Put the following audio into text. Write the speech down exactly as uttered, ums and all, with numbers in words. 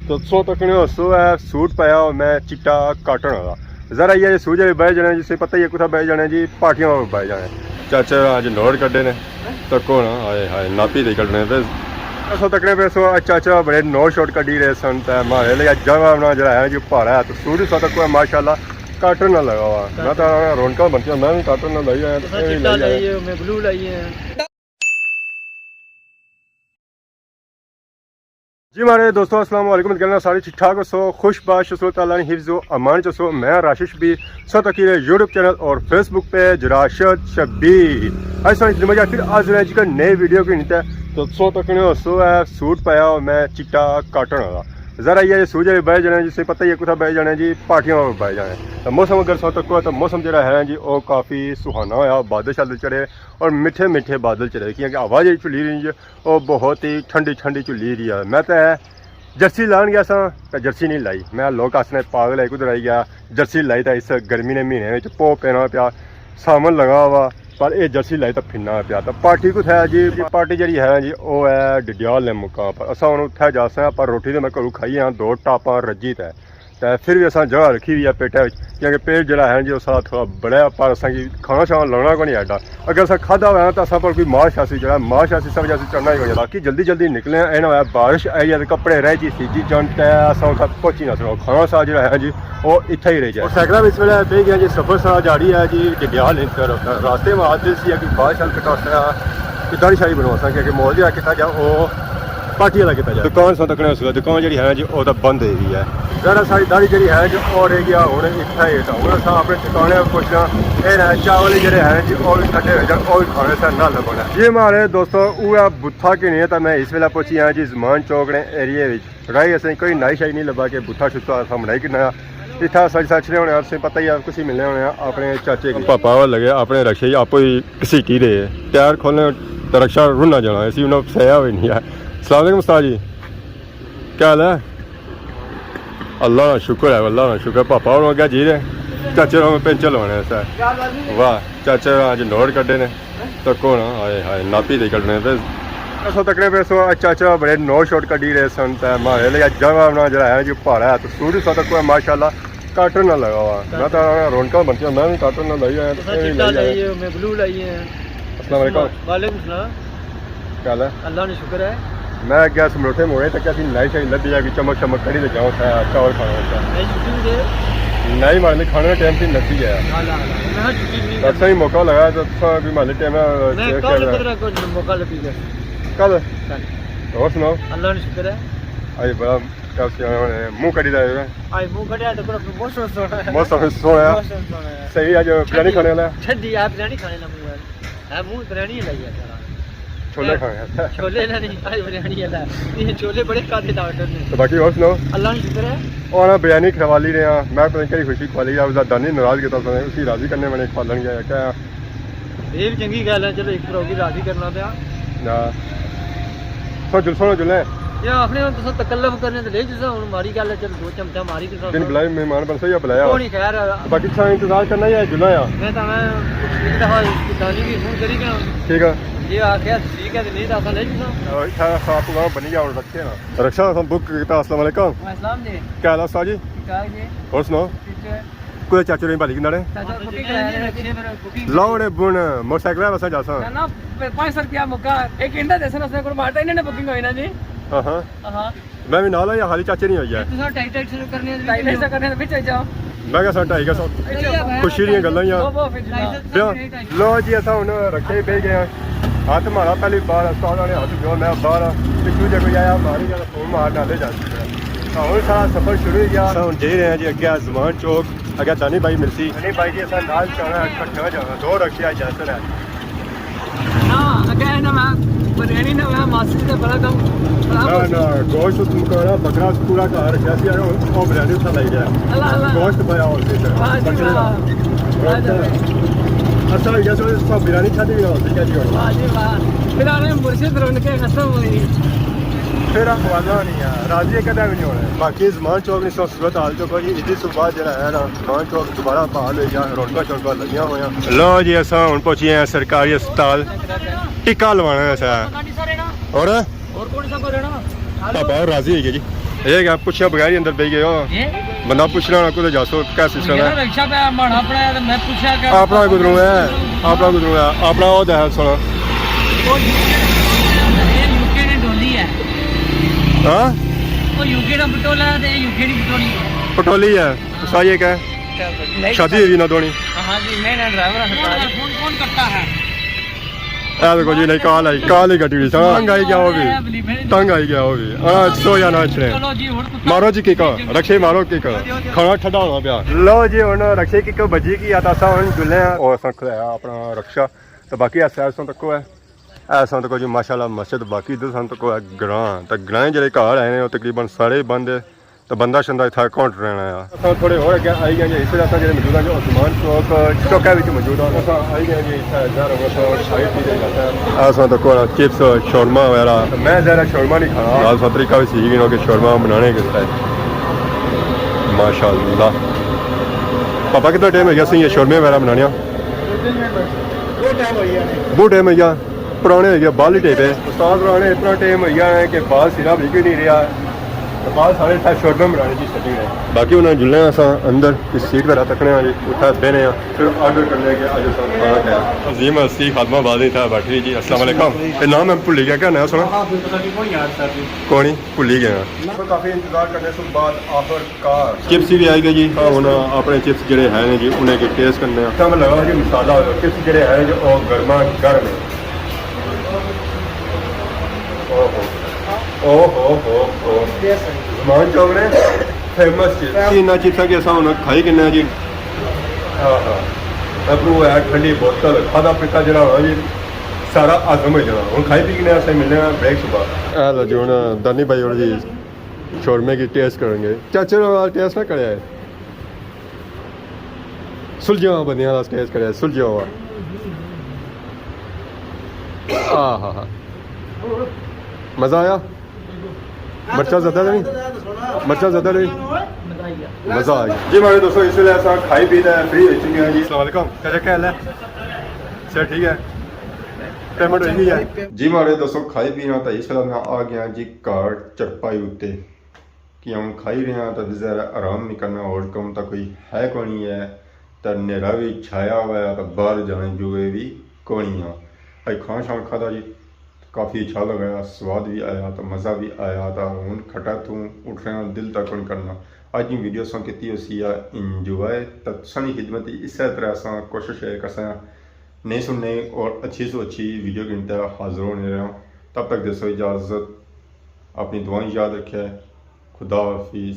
تو سو تکنے ہو سو ہے، سوٹ پایا ہو میں چٹا کاٹن والا۔ ذرا یہ سوٹ جی بہہ جانے، جسے پتہ ہی ہے کتھا بہہ جانے جی، پارٹیاں بہہ جانے۔ چاچا اج نوٹ کڈے نے، تکو نا، ہائے ہائے، ناپی دے کڈنے پہ۔ سو تکنے پہ سو چاچا بڑے نوٹ شوٹ کڈی رہے سن، تے مارے لے جاوا اپنا جڑا ہے جی پارا ہے، تو سوٹ سو تکو ہے ماشاءاللہ کاٹن نہ لگا ہوا۔ میں تو رونکاں بنتیاں، میں بھی کاٹن نہ لائی آیا، تساں اے بھی چٹا لائی آیا۔ لائی ہے، میں بلو لائی ہے۔ جی مارے دوستو، السلام علیکم، کہنا سارے ٹھیک ٹھاک ہو سو، خوش باش ہو سو، تعالیٰ نے حفظ و امان چ سو۔ میں راشد شبیر، سو تکی رہے یوٹیوب چینل اور فیس بک پیج راشد شبیر۔ اج سارے دن مجھے پھر حاضر ہیں جی کا نئے ویڈیو کی نیتے۔ تو سو تکنے ہو سو ہے، سوٹ پایا ہو میں چٹا کاٹن والا۔ ذرا یہ سوٹ جی بہہ جانے، جسے پتہ ہی ہے کتھا بہہ جانے جی، پارٹیاں بہہ جانے۔ تو موسم اگر سو تکو تو موسم جڑا ہے جی، وہ کافی سہانا ہویا، بادل شادل چڑھے اور میٹھے میٹھے بادل چڑھے، کیونکہ ہوا جی چلی رہی ہے، وہ بہت ہی ٹھنڈی ٹھنڈی چلی رہی ہے۔ میں تو ہے جرسی لان گیا سا، تے جرسی نہیں لائی۔ میں لوگ ہسنے پاگل ہے، کدھر آئی گیا؟ جرسی لائی تے اس گرمی نے مہینے وچ پو پینا پیا، ساون لگا ہوا، پر اے جرسی لائی تے پھرنا پیا۔ تے پارٹی کتھے ہے جی؟ پارٹی جڑی ہے جی، او ہے ڈڈیال نے مقام پر۔ اساں ہن اتھے جاساں، پر روٹی تے میں گھروں کھائی ہاں، دو ٹاپاں رجی تے۔ تے پھر بھی اساں جگہ رکھی ہوئی ہے پیٹے وچ، کیونکہ پیٹ جڑا ہے جی، او سارا تھوڑا بڑا ہے، پر اساں کی کھانا شانا لانا کوئی نہیں ایڈا۔ اگر اساں کھادا ہویا نا، تاں اساں پر کوئی ماس شاسی جڑا، ماس شاسی سب جاسی چڑھنا ہی کوئی۔ باقی جلدی جلدی نکلے ہیں، ایناں ہویا بارش آئی ہے، تے کپڑے رہ جی سیجی جان، تے اساں اتھا پہنچی نہ سکو۔ کھانا سا جڑا ہے جی، او اتھا ہی رہ جائے۔ اور سائیکلاں وچ اس ویلے بہ گیا جی، سفر سا جاری ہے جی، ڈڈیال ہی پھر راستے میں آج سی کہ بارش ہلکا ٹاس ہے، کہ داڑھی شاڑھی بنوا سا، کیونکہ ماحول جڑا کیتا جا، او پارٹی والا کیتا جا۔ دکان سو تکنے اس ویلے، دکان جڑی ہے جی، او تاں بند ہوئی گئی ہے۔ ذرا ساری داڑھی جڑی ہے جی، او رہ گیا ہن اتھا ہی۔ تاں ہن اساں اپنے ٹھکانے پہنچنا۔ اے نہ چاول جڑے ہیں جی، او بھی کھٹے ہوئے جان، او بھی کھانے سے نہ لبھنا۔ جی مارے دوستو، اوہ بتھا کی نہیں ہے، تاں میں اس ویلے پہنچی ہاں جی زمان چوک نے ایریے وچ۔ رائی اسیں کوئی نائی شائی نہیں لبھا کہ بتھا شتھا اساں بنائی کنا۔ اتھا سچ سچ نے ہونے، اسیں پتہ ہی ہے، کسی ملنے ہونے اپنے چاچے کے۔ پاپا وہ لگے اپنے رکشے ہی آپ ہی گھسیٹی رہے۔ ٹائر کھولنے تے رکشہ رنا جانا، اسی انہاں پسایا ہوئی نہیں ہے۔ السلام علیکم استاد جی، کیا حال ہے؟ اللہ نا شکر ہے، اللہ نا شکر ہے۔ پاپا ہوراں اگے جی رہے، چاچے ہوراں پینچر لوانے سے۔ واہ، چاچے ہوراں اج نوٹ کڈے نے۔ تکو نا، ہائے ہائے، ناپی دے کڈنے پہ۔ اساں تکنے پہ سو چاچا بڑے نوٹ شوٹ کڈی رہے سن، تے مارے لے جاوا اپنا جڑا ہے جی پارا ہے، تو سوٹ سا تکو ہے ماشاءاللہ کاٹن نہ لگا ہوا۔ میں تو رونکاں بنتیاں، میں بھی کاٹن نہ لائی آیا، تساں اے بھی چٹا لائی آیا۔ لائی ہے، میں بلو لائی ہے۔ السلام علیکم۔ وعلیکم السلام۔ کیا حال ہے؟ اللہ نے شکر ہے۔ میں گیا سمروٹھے موڑے تک، اسی نائی شائی لبھی جائے، کوئی چمک شمک کری تے جاؤ، اتھا چاول کھانا ہوتا۔ نائی چھٹی بھی دے؟ نائی مارنے کھانے ٹائم تے نسی ہے۔ ہاں، لا، لا، میں چھٹی نہیں بس کرنی۔ صحیح موقع لگا تو تساں بھی مارنے ٹائم میں کل کدھر کوئی موقع لبھی گیا۔ کل؟ کل۔ اور سناؤ؟ اللہ نے شکر ہے۔ اج بڑا کیا منہ کڈی دا ہے؟ اج منہ کڈیا تو موسم سوہنا ہے۔ موسم سوہنا ہے۔ موسم سوہنا ہے۔ صحیح، اج بریانی کھانے والا ہے۔ چھڈی، اج بریانی کھانے والا منہ ہے۔ ہے منہ بریانی لائی ہے سارا۔ چھولے کھانے ہیں۔ چھولے نہ نہیں، اج بریانی والا ہے۔ یہ چھولے بڑے کھادے ڈاکٹر نے۔ تو باقی اور سناؤ؟ اللہ نے شکر ہے۔ اور بریانی کھوا لی رہے ہیں۔ میں پتہ نہیں کہڑی خوشی کھوا لی ہے، اس دا دانی ناراض کیتا سا، اسی راضی کرنے میں نے کھوا لینی ہے۔ کیا؟ یہ بھی چنگی گل ہے، چلو ایک پروگی راضی کرنا پیا۔ ہاں۔ سو جلسو نہ جلے۔ یہ آخنے ہن تساں تکلف کرنے تے لے جساں، ہن ماڑی گل ہے، چلو دو چمچا ماری تساں۔ بن بلائے مہمان بنسا یا بلایا؟ کوئی نہیں، خیر ہے۔ باقی تساں انتظار کرنا یا جلنا یا؟ میں تاں میں ایک دفعہ دانی کی فون کری گیا۔ ٹھیک ہے۔ یہ آخیا ٹھیک ہے تے نہیں تاں اساں لے جساں۔ اتھا صاف پروگرام بنی گیا ہن، رکھے نا۔ رکشا اساں بک کیتا۔ السلام علیکم۔ وعلیکم السلام جی۔ کیا حال ہے استاد جی؟ ٹھیک ٹھاک جی۔ اور سناؤ؟ ٹھیک ہے۔ کوئی چاچے رہی بھالی کنا نے؟ چاچا بکنگ کرایا نے، رکھے پھر بکنگ۔ لاؤ نے بن، موٹر سائیکل واسطے جاساں۔ نہ، نہ، پانچ سو روپیہ مکا، ایک گھنٹہ دے سن، اس نے کوئی مارتا انہاں نے بکنگ ہوئی نا جی۔ ہاں ہاں۔ ہاں۔ میں بھی نال آ یا خالی چاچے نہیں ہوئی ہے؟ تساں ٹائی ٹائی شروع کرنے ہیں، ٹائی ٹائی سو کرنے ہیں، پچھے جاؤ۔ میں کہا سا ٹائی کا سو۔ اچھا بھائی۔ خوشی دیاں گلاں یا۔ وہ، وہ پھر جناب۔ بیا، لو جی، اساں ہن رکھے پہ گئے ہیں۔ ہاتھ مارا پہلی بار، استاد نے ہاتھ جو میں باہر آ، پچھو جے کوئی آیا، ماری گیا، فون مار ڈالے جا سکتا ہے۔ ہن سارا سفر شروع ہو گیا۔ اساں ہن جائی رہے ہیں جی اگے زمان چوک، اگے دانی بھائی ملسی۔ دانی بھائی جی اساں نال چلنا ہے، کٹھا جانا، دو رکشے آ جاسر ہے۔ نہ، اگے نہ میں بریانی نہ میں ماسی تے بڑا کم، بڑا نہ، کم۔ نہ، گوشت مکانا، بکرا پورا گھر رکھیا سی، او بریانی اتھا لائی گیا۔ اللہ، اللہ۔ گوشت پایا ہو سی سر۔ واہ جی بکرے دا۔ واہ۔ واہ جی۔ اچھا، یہ تو سب بریانی کھاتی بھی نہ ہوتی کیا جی ہونا۔ واہ جی واہ۔ پھر آنے مرشد رون کے ختم ہوئی۔ پھر ہم والا نہیں ہے، راضی کدے بھی نہیں ہونا۔ باقی زمان چوک نے سو صورت حال جو کوئی عیدی صبح جڑا ہے نا، زمان چوک دوبارہ بحال ہوئی گیا، رونقاں شونقاں لگیاں ہویاں۔ لو جی، اساں ہن پہنچی ہیں سرکاری اسپتال، ٹکا لوانا ہے سا۔ اور؟ اور کون سا کو رہنا؟ پاپا اور راضی ہوئی گیا جی۔ یہ کیا پوچھے بغیر ہی اندر بہ گئے ہو؟ جی؟ بندہ پوچھنا نہ کدھر جاسو، کیا سسٹم ہے؟ میرا رکشہ پہ ماڑا اپنا ہے، تو میں پوچھا کہ اپنا کدھروں ہے؟ اپنا کدھروں ہے؟ اپنا وہ دہل سنا۔ وہ یو کے، یہ یو کے نے ڈولی ہے۔ ہاں؟ وہ یو کے نا پٹولا ہے، تو یہ یو کے نی پٹولی ہے۔ پٹولی ہے؟ ساری ایک ہے؟ شادی ہوئی نہ دونی؟ ہاں جی، میں نا ڈرائیور ہوں۔ فون کون کرتا ہے؟ اے دیکھو جی، نہیں، کال آئی، کال ہی کٹی ہوئی سا۔ تنگ آئی گیا وہ بھی۔ تنگ آئی گیا وہ بھی۔ ہاں، سو جانا اچھنے۔ چلو جی، ہن کتا مارو جی کک، رکشے مارو کک۔ کھانا ٹھڈا ہونا پیا۔ لو جی، ہن رکشے کک بجی کی آتا سا، ہن جلے ہیں۔ اور اساں کھلایا اپنا رکشہ۔ تو باقی ایسا ایسا تکو ہے۔ ایسا تکو جی ماشاءاللہ مسجد، باقی ادھر سن تکو ہے گراں۔ تو گرائیں جڑے گھر آئے نے، وہ تقریباً سارے بند ہے۔ تو بندہ شندہ اتھا کون رہنا ہے؟ اساں تھوڑے ہور اگے آئی گئے جی، اس وجہ اساں جڑے موجود ہیں جو عثمان چوک چوکا وچ موجود ہیں۔ اساں آئی گئے جی، اتھا ظاہر ہو سا کھائی پی کے جاتا ہے۔ اساں تو کوئی چپس، شورما وغیرہ۔ میں ذرا شورما نہیں کھانا۔ نال سا طریقہ بھی سی کہ شورما بنانے کس طرح۔ ماشاءاللہ۔ پاپا کتنا ٹائم ہو گیا سی یہ شورمے وغیرہ بنانے؟ بہت ٹائم ہو گیا۔ پرانے ہو گیا، بال ہی ٹیپ ہے۔ استاد ہوراں نے اتنا ٹائم ہو گیا ہے کہ بال سرا بھی کوئی نہیں رہا۔ بال سارے اتھا شورمے بنانے جی سٹی نے۔ باقی انہاں جلنے آں اساں اندر، اس سیٹ وغیرہ تکنے آں جی، اتھا بہنے آں، پھر آرڈر کرنے کہ اج اساں کھانا کھایا۔ عظیم ہستی خادم آباد اتھا بیٹھی جی۔ السلام علیکم۔ اے نام میں بھلی گیا، کیا نام سنا؟ ہاں، بالکل، سر جی، کوئی یاد سر جی۔ کوئی نہیں، بھلی گیا۔ کافی انتظار کرنے سے بعد آخر کار۔ چپس بھی آئی گئے جی۔ ہاں، ہن اپنے چپس جڑے ہیں جی، انہیں کے ٹیسٹ کرنے ہیں۔ کم لگا جی مسالہ ہو، چپس جڑے ہیں جی، او گرما گرم ہے۔ اوہو۔ اوہو ہو ہو۔ زمان چوک نے فیمس چپس۔ انہاں چپساں کی اساں ہن کھائی کنے جی۔ ہاں ہاں۔ ابرو ہے ٹھنڈی بوتل، کھادا پیتا جڑا ہونا جی، سارا ہضم ہو جانا۔ ہن کھائی پی کنے اساں ملنے ہیں بریک صبح۔ اے لو جی، ہن دانی بھائی اور جی شورمے کی ٹیسٹ کریں گے۔ چاچے نے والا ٹیسٹ نہ کریا ہے۔ سلجھیا ہوا بندیاں والا ٹیسٹ کریا ہے، سلجھیا ہوا۔ آہا ہا۔ مزہ آیا؟ مرچاں زیادہ نہیں؟ مرچاں زیادہ نہیں؟ مزہ آ گیا۔ جی ماڑے دوستو، اس ویلے اساں کھائی پی تے فری ہو چکے ہیں جی۔ السلام علیکم، کیا حال ہے؟ سر ٹھیک ہے؟ پیمنٹ ہوئی گئی ہے؟ جی ماڑے دوستو، کھائی پی نا تے اس ویلے میں آ گیا جی گھر چرپائی اتے۔ کہ ہن کھائی رہے ہاں تاں ذرا آرام وی کرنا، ہور کم تاں کوئی ہے کونی ہے، تاں نیرا وی چھایا ہوا ہے، تاں باہر جانے جوگے وی کونی ہاں۔ اج کھانا شان کھادا جی، کافی اچھا لگا، سواد وی آیا، تاں مزہ وی آیا، تاں ہن کھٹا توں اٹھ رہے ہاں، دل تاں کون کرنا۔ اج نی ویڈیو ساں کیتی ہوسی آ انجوائے، تاں سانی خدمت اسے طرح اساں کوشش اے کرساں نئی سن نئی اور اچھی سو اچھی ویڈیو گھنتے حاضر ہونے رہے ہاں۔ تب تک دیسو اجازت، اپنی دعائیں یاد رکھے۔ خدا حافظ۔